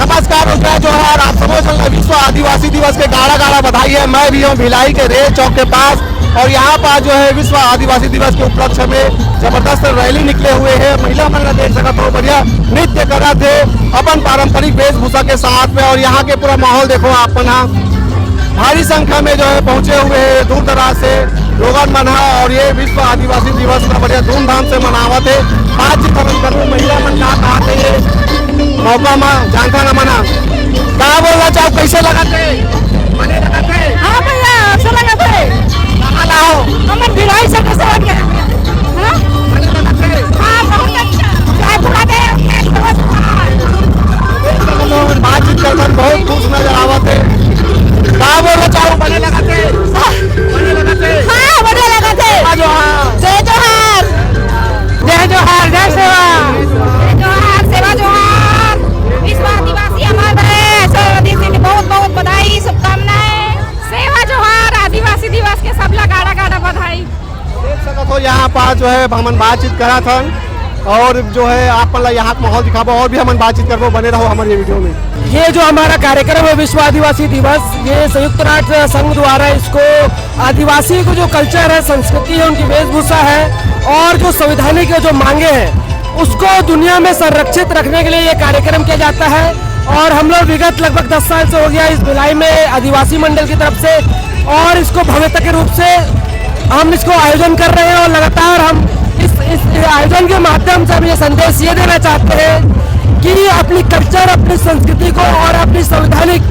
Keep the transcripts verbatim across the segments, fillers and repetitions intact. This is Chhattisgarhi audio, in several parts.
नमस्कार, मैं जो है, आप सबो झन ला विश्व आदिवासी दिवस के गाड़ा गाड़ा बधाई है। मैं भी हूँ भिलाई के रेल चौक के पास और यहाँ पर जो है विश्व आदिवासी दिवस के उपलक्ष्य में जबरदस्त रैली निकले हुए है। महिला मन ला देख सकत हो, बढ़िया नृत्य करत हे अपन पारंपरिक वेशभूषा के साथ में। और यहाँ के पूरा माहौल देखो आप मन हा, भारी संख्या में जो है पहुंचे हुए हैं दूर दराज से लोगन मन हा। और ये विश्व आदिवासी दिवस का बढ़िया धूमधाम से मनावत है। बातचीत हमन करबो, महिला मन का कहत है ये मौका मा, जानथन हमन हा। का बोलना चाहो, कैसे लगत है? बने लगत है? हाँ भैया, अच्छा लगत है। कहाँ ला हो? हमन भिलाई से, कैसे लगे? हाँ? बने लगत है? हाँ, बहुत अच्छा। जय बुरा देव, जय बुरा देव। बातचीत करथन, बहुत खुश नजर आवत है। का बोलना चाहो, बने लगत है? बने लगत है? हाँ, बने लगत है। जय जोहार। जय जोहार। जय जोहार, जय सेवा। जय जोहार, सेवा जोहार। विश्व आदिवासी अमर रहे। ऐसे दिन के बहुत बहुत बधाई, शुभकामनाएं। सेवा जोहार, आदिवासी दिवस के सबला गाड़ा गाड़ा बधाई। देख सकत हो, यहाँ पास जो है हमन बातचीत करत हन और जो है आप मन ला यहाँ के माहौल दिखाबो और भी हमन बातचीत करबो। बने रहो हमारे ये वीडियो में। ये जो हमारा कार्यक्रम है विश्व आदिवासी दिवस, ये संयुक्त राष्ट्र संघ द्वारा इसको आदिवासी को जो कल्चर है, संस्कृति है, उनकी वेशभूषा है और जो संवैधानिक जो मांगे हैं, उसको दुनिया में संरक्षित रखने के लिए ये कार्यक्रम किया जाता है। और हम लोग विगत लगभग दस साल से हो गया इस भिलाई में आदिवासी मंडल की तरफ से, और इसको भव्यता के रूप से हम इसको आयोजन कर रहे हैं और लगातार हम इस, इस आयोजन के माध्यम से हम ये संदेश ये देना चाहते हैं कि अपनी कल्चर, अपनी संस्कृति को और अपनी संवैधानिक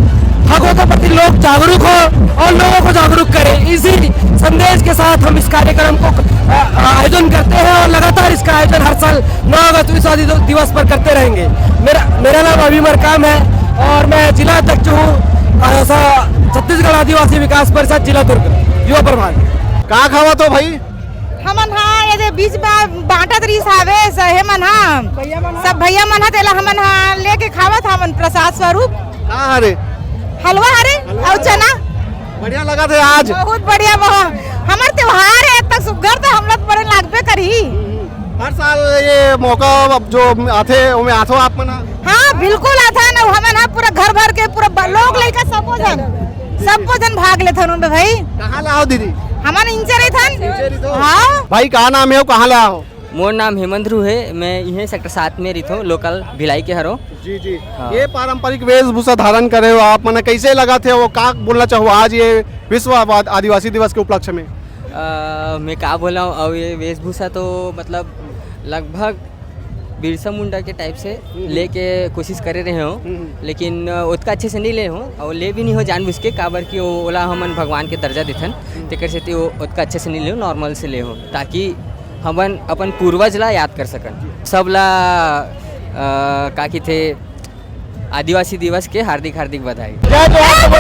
हकों के प्रति लोग जागरूक हो और लोगों को जागरूक करें। इसी संदेश के साथ हम इस कार्यक्रम को, अ, आयोजन करते हैं और लगातार इसका आयोजन हर साल नौ अगस्त विश्व आदिवासी दिवस पर करते रहेंगे। मेरा, मेरा नाम अभी मरकाम है और मैं जिला अध्यक्ष हूँ, अ, स-, छत्तीसगढ़ आदिवासी विकास परिषद जिला दुर्ग, युवा प्रभाग। का खावत हो भाई? हमन हा ये जे बीच में बांटत रहिस हावे, स-, हे मन हा, सब भैया मन हा, तेला हमन हा लेके खावत हा हमन प्रसाद स्वरूप। का हरे? हलवा हरे अउ चना। बढ़िया लगत हे आज। बहुत बढ़िया, बहुत। हमर त्योहार हे, इतना सुग्घर तो हमला तो बड़े लागबे करही। हर साल ये मौका अब जो आथे, ओमे आथो आप मन हा? हाँ, बिल्कुल आथन। अउ हमन हा पूरा घर भर के पूरा ब-, लोग लइका सबो झन, सबो झन भाग लेथन ओमे भाई। कहाँ ले आओ दीदी? हमन इंचर ही थन। इंचर ही तो? हाँ। भाई, का नाम हे अउ कहाँ ले आओ? मोर नाम हेमंत ध्रुव हे, मैं इहें सेक्टर सात में रहिथों, लोकल भिलाई के हरों। जी, जी। हाँ। ये पारंपरिक वेशभूषा धारण करे हो आप, मने कैसे लगत हे, वो का बोलना चाहो आज ये विश्व आबा-, आदिवासी दिवस के उपलक्ष्य में? अ, मैं का बोलूँ, अब ये वेशभूषा तो मतलब लगभग बिरसा मुंडा के टाइप से हम्म। लेके कोशिश करे रहे हो, हम्म। लेकिन, अ, ओतका अच्छे से नहीं ले हो, और ले भी नहीं हो जानबूझ के, काबर कि वो, ओला हमन भगवान के दर्जा देथन, हम्म। तेकर सेती वो ओतका अच्छे से नहीं ले हो, नॉर्मल से ले हो, ताकि हमन अपन पूर्वज ला याद कर सकन। सबला, अ, का कहिथे, आदिवासी दिवस के हार्दिक, हार्दिक बधाई। जय जोहार,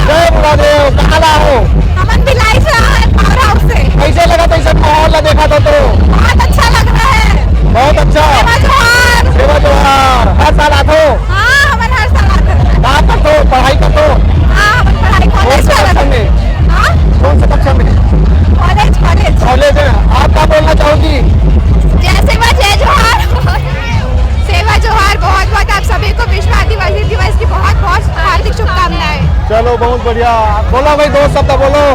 जय बुढ़ादेव, कहाँ ला हो? हमन भिलाई से आए, पावर हाउस से। कैसे लगा तो इस माहौल ला देखा था तो? बहुत अच्छा लग रहा है। बहुत अच्छा। सेवा जोहार। सेवा जोहार। हर साल आथो? हाँ, हमन हर साल आथन। का करथो? पढ़ाई करथो? हाँ, हमन पढ़ाई कौन कॉलेज से कक्षा करथन। में? हाँ? कौन से कक्षा में? College, college. कॉलेज है। आप क्या बोलना चाहोगी? जय सेवा, जय जोहार। सेवा जोहार, बहुत बहुत आप सभी को विश्व आदिवासी दिवस की बहुत बहुत हार्दिक शुभकामनाएं। चलो, बहुत बढ़िया। बोलो भाई, दो शब्द बोलो।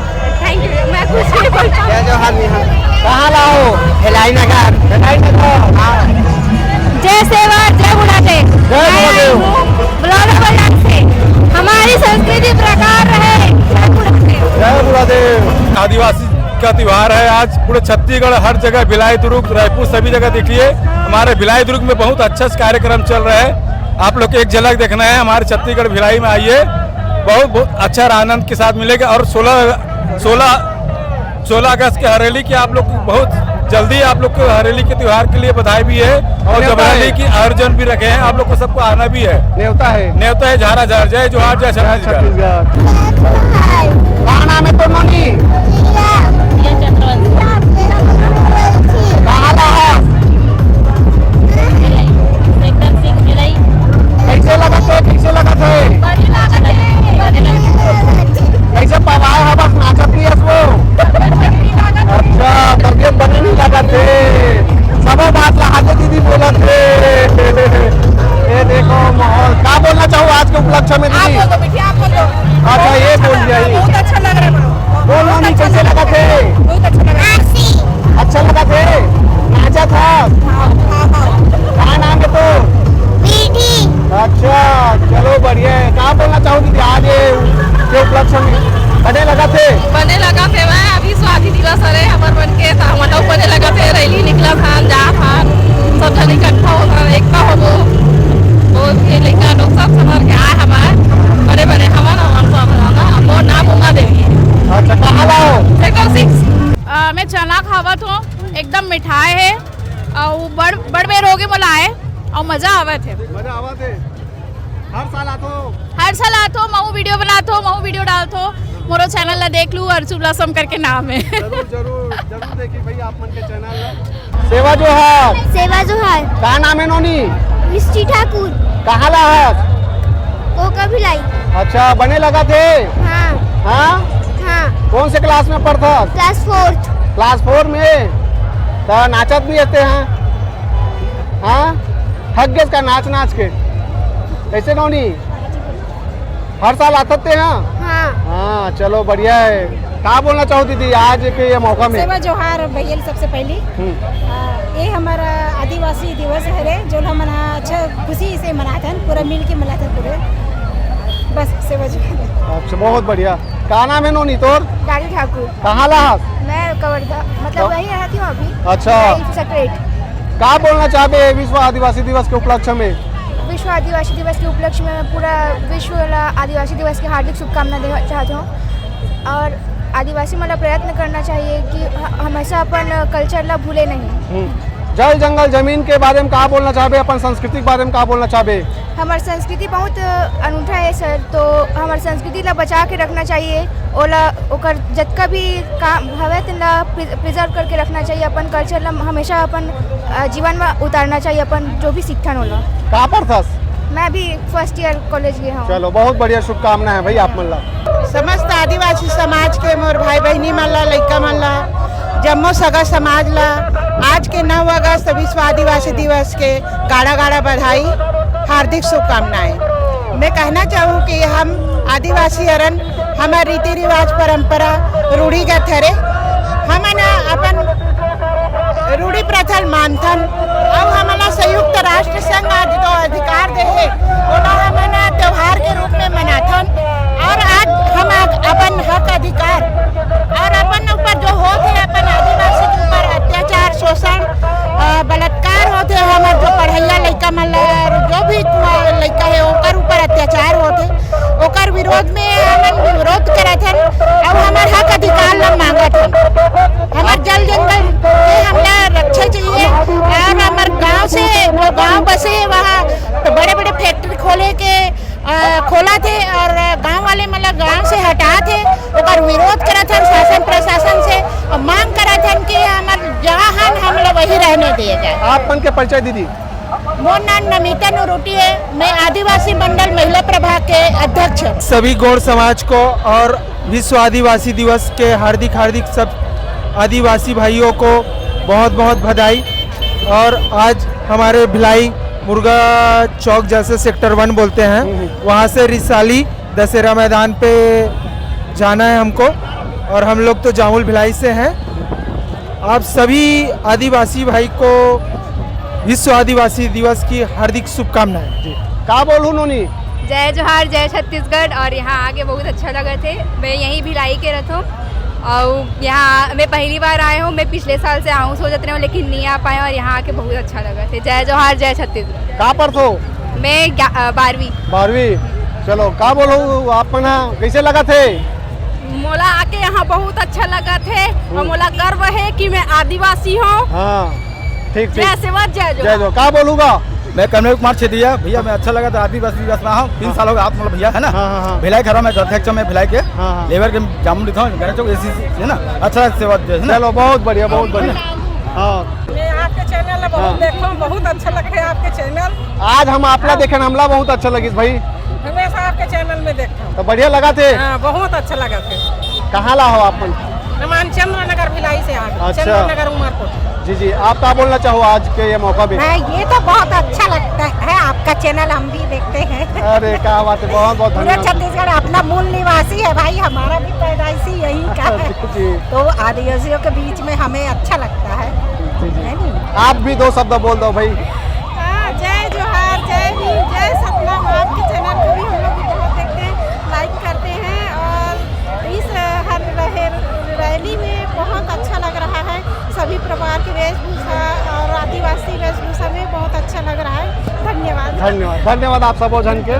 थैंक यू, मैं कुछ नहीं बोल पाऊँ। जय जोहार, निहाल। कहाँ ला हो? भिलाई नगर। भिलाई नगर। हाँ। जय सेवा, जय बुढ़ादेव। जय मैं आई बुढ़ादेव। हूँ ब्लॉगर बाजार से। हमारी संस्कृति बरकरार रहे। जय बुढ़ादेव। जय बुढ़ादेव। आदिवासी का त्योहार है आज। पूरे छत्तीसगढ़, हर जगह, भिलाई, दुर्ग, रायपुर, सभी जगह देखिए, हमारे भिलाई दुर्ग में बहुत अच्छा से कार्यक्रम चल रहा है। आप लोग को एक झलक देखना है, हमारे छत्तीसगढ़ भिलाई में आइए, बहुत, बहुत अच्छा और आनंद के साथ मिलेगा। और सोलह, सोलह, सोलह अगस्त के हरेली की आप लोग को बहुत जल्दी आप लोग को हरेली के त्योहार के लिए बधाई भी है और न्योता है। जबरैली की आयोजन भी रखे हैं, आप लोग को सबको आना भी है। न्योता है। न्योता है झारा झार। जय जोहार, जय जय छत्तीसगढ़। छत्तीसगढ़। का नाम है तोर मम्मी? कहाँ ला है? कैसे लगत हे? कैसे लगत हे? कैसे पवाए हवस, नाचत नहीं हस वो? अच्छा, तबियत बने नहीं लगत हे। सबो बात ला आगे दीदी बोलत हे। ये देखो माहौल। का बोलना के उपलक्ष्य में आप दीदी? बोल दो बिटिया, आप बोल दो। अच्छा, ये बोल दिया, ये। बहुत अच्छा लग रहा है। बोल मम्मी, कैसे लगा थे? बहुत अच्छा लगा। अच्छा लगा थे? नाचा था? हाँ, हाँ, हाँ। का नाम है तो? मीठी। अच्छा, चलो बढ़िया है। का बोलना चाहो दीदी, आज ये के उपलक्ष्य में बने लगा थे? बने लगा थे भाई, अभी स्वाधीन दिवस हरे हमर मन के, त हमन अउ बने लगा थे, रैली निकला था, जा था, सब जन इकट्ठा होता, एकता हो गो। तो ये लइका लोग सब समझ के आए हमारे, बड़े बड़े हमारा, हमारा सब हमारा, मोर नाम उमा देवी है। अच्छा, कहाँ ला हो? Sector six. अ, मैं चना खावत हूँ, एकदम मिठाई है, अउ बड़, बड़ बेर होगे मोला आए, अउ मजा आवत है। मजा आवत है। हर साल आथो? हर साल आथो, महू वीडियो बनाथो, महू वीडियो डालथो। मोरो चैनल ला देख लू, अर्जु ब्लॉसम करके नाम है। जरूर, जरूर, जरूर देखी भाई आप मन के चैनल ला। सेवा जोहार। सेवा जोहार। का नाम है नोनी? मिष्टी ठाकुर। कहाँ ला हस? कोका भिलाई। अच्छा, बने लगा थे? हाँ। हाँ? हाँ। कौन से क्लास में पढ़ता? Class fourth. क्लास फोर में? तो नाचत भी आते हैं? हाँ? थक गए इसका नाच नाच के? कैसे नोनी? हर साल आते हैं? हाँ। हाँ, चलो बढ़िया है। का बोलना चाहो दीदी आज के ये मौका में? सेवा जोहार भैया, सबसे पहली। हम्म। आ, ये हमारा आदिवासी दिवस हरे, जो हम मना अच्छा खुशी से मनाथन, पूरा मिल के मनाथन पूरे। बस सेवा जोहार। अच्छा, बहुत बढ़िया। का नाम है नोनी तोर? गाड़ी ठाकुर। कहाँ ला हस? मैं कवर्धा, मतलब कब- वहीं रहती हूँ अभी। अच्छा। सेक्रेट। का बोलना चाहबे विश्व आदिवासी दिवस के उपलक्ष्य में? विश्व आदिवासी दिवस के उपलक्ष्य में पूरा विश्व ला आदिवासी दिवस की हार्दिक शुभकामना देना चाहता हूँ। और आदिवासी मन ला प्रयत्न करना चाहिए कि ह-, हमेशा अपन कल्चर ला भूले नहीं। हम्म। जल, जंगल, जमीन के बारे में का बोलना चाहबे, अपन संस्कृति के बारे में का बोलना चाहबे? हमार संस्कृति बहुत अनूठा है सर, तो हमार संस्कृति ला बचा के रखना चाहिए। ओला, ओकर जतका भी काम हवे, तेन ला प्रि-, प्रिजर्व करके रखना चाहिए। अपन कल्चर ला हमेशा अपन, अ, जीवन में उतारना चाहिए, अपन जो भी सीखथन ओला। कहाँ पर थस? मैं अभी फर्स्ट ईयर कॉलेज गए हूँ। चलो, बहुत बढ़िया, शुभकामना है भाई आप मन ला। समस्त आदिवासी समाज के मोर भाई बहिनी मन ला, लइका मन ला, जम्मो सगा समाज ला आज के नौ अगस्त विश्व आदिवासी दिवस के गाड़ा गाड़ा बधाई, हार्दिक शुभकामनाएं। मैं कहना चाहूँ कि हम आदिवासी हरन, हमर रीति रिवाज, परंपरा, रूढ़िगत हरे। हमन अपन रूढ़ि प्रथा ल मानथन, अउ हमन ला संयुक्त राष्ट्र संघ आज जो अधिकार दे हे, ओला हमन त्योहार के रूप में मनाथन। और आज हम अपन हक अधिकार और अपन ऊपर जो होत हे, अपन आदिवासी के ऊपर अत्याचार, शोषण, अ, बलात्कार होत हे, हमर जो पढ़ैया लइका मन ला, जो भी कुआ लइका हे, ओकर ऊपर अत्याचार होत हे, ओकर विरोध में हमन विरोध करत हन, अउ हमर हक अधिकार ला मांगत हन। हमर जल जंगल के हमला रक्षा चाहिए, और हमर गांव से, जो गांव बसे, वहाँ तो बड़े बड़े फैक्ट्री खोले के, अ, खोला थे, और गांव वाले मतलब गांव से हटा थे, ओकर विरोध करत हन शासन प्रशासन से, और मांग करत हन कि हमर जहाँ हन, हमला वही रहने दिए जाए। आप मन के परिचय दीदी? मोर नाम नमिता नरोटी है, मैं आदिवासी मंडल महिला प्रभाग के अध्यक्ष हूँ। सभी गोंड समाज को और विश्व आदिवासी दिवस के हार्दिक, हार्दिक सब आदिवासी भाइयों को बहुत, बहुत बधाई। और आज हमारे भिलाई मुर्गा चौक, जैसे सेक्टर वन बोलते हैं, हम्म, हम्म। वहाँ से रिसाली दशहरा मैदान पे जाना है हमको, और हम लोग तो जामुल भिलाई से हैं। आप सभी आदिवासी भाई को विश्व आदिवासी दिवस की हार्दिक शुभकामनाएं। जी। का बोलूं नोनी? जय जोहार, जय छत्तीसगढ़। और यहाँ आके बहुत अच्छा लगा थे। मैं यहीं भिलाई के रहता हूँ और यहाँ मैं पहली बार आया हूँ। मैं पिछले साल से आऊँ सोचत रहे हूँ, लेकिन नहीं आ पाया और यहाँ आके बहुत अच्छा लगा थे। जय जोहार, जय छत्तीसगढ़। का पढ़थो? मैं ग्या-, अ, बारहवीं। बारहवीं। चलो, का बोलहू आप मन ह, कैसे लगा थे? मोला आके यहाँ बहुत अच्छा लगा थे और हम्म। मोला गर्व है कि मैं आदिवासी हूँ। हाँ, ठीक, ठीक। जय सेवा, जय जय जोहार। जो, का बोलूँगा? मैं कमलेश कुमार छेदिया, भैया, मैं अच्छा लगा था आदिवासी दिवस में आया हूँ, तीन हाँ। साल हो गए, आप मतलब भैया है ना? हाँ, हाँ, हाँ। भिलाई खड़ा मैं अध्यक्ष हूँ, मैं भिलाई के हाँ, हाँ। लेबर के जामुन लिखा हूँ, घर चौक एसी है ना, अच्छा सेवा जो है ना। चलो, बहुत बढ़िया, बहुत हाँ। बढ़िया। हाँ। मैं आपके चैनल ला बहुत हाँ। देखता हूँ, बहुत अच्छा लगता है आपके चैनल। आज हम आपला हाँ। देखे, हमला बहुत अच्छा लगिस भाई। हमेशा आपके चैनल में देखता हूँ। तो बढ़िया लगा थे? हाँ, बहुत अच्छा लगा थे। कहाँ ला हो आप मन? हनुमान चंद्र नगर भिलाई से आ गए। अच्छा। चंद्र नगर उमरपुर। जी जी, आप क्या बोलना चाहो आज के ये मौका पे? मैं ये तो बहुत अच्छा लगता है आपका चैनल, हम भी देखते हैं। अरे क्या बात है, बहुत बहुत पूरा धन्यवाद। छत्तीसगढ़ अपना मूल निवासी है भाई, हमारा भी पैदाइशी यहीं का है। जी। तो आदिवासियों के बीच में हमें अच्छा लगता है, जी जी, है नहीं? आप भी दो शब्द बोल दो भाई। हाँ, जय जोहार, जय भीम, जय सतनाम। आपके चैनल को भी हम लोग बहुत देखते हैं, लाइक करते हैं। और इस हर रहे- रैली में बहुत अच्छा लग रहा है। सभी प्रकार के वेशभूषा और आदिवासी वेशभूषा में बहुत अच्छा लग रहा है। धन्यवाद। धन्यवाद, धन्यवाद आप सबो झन के।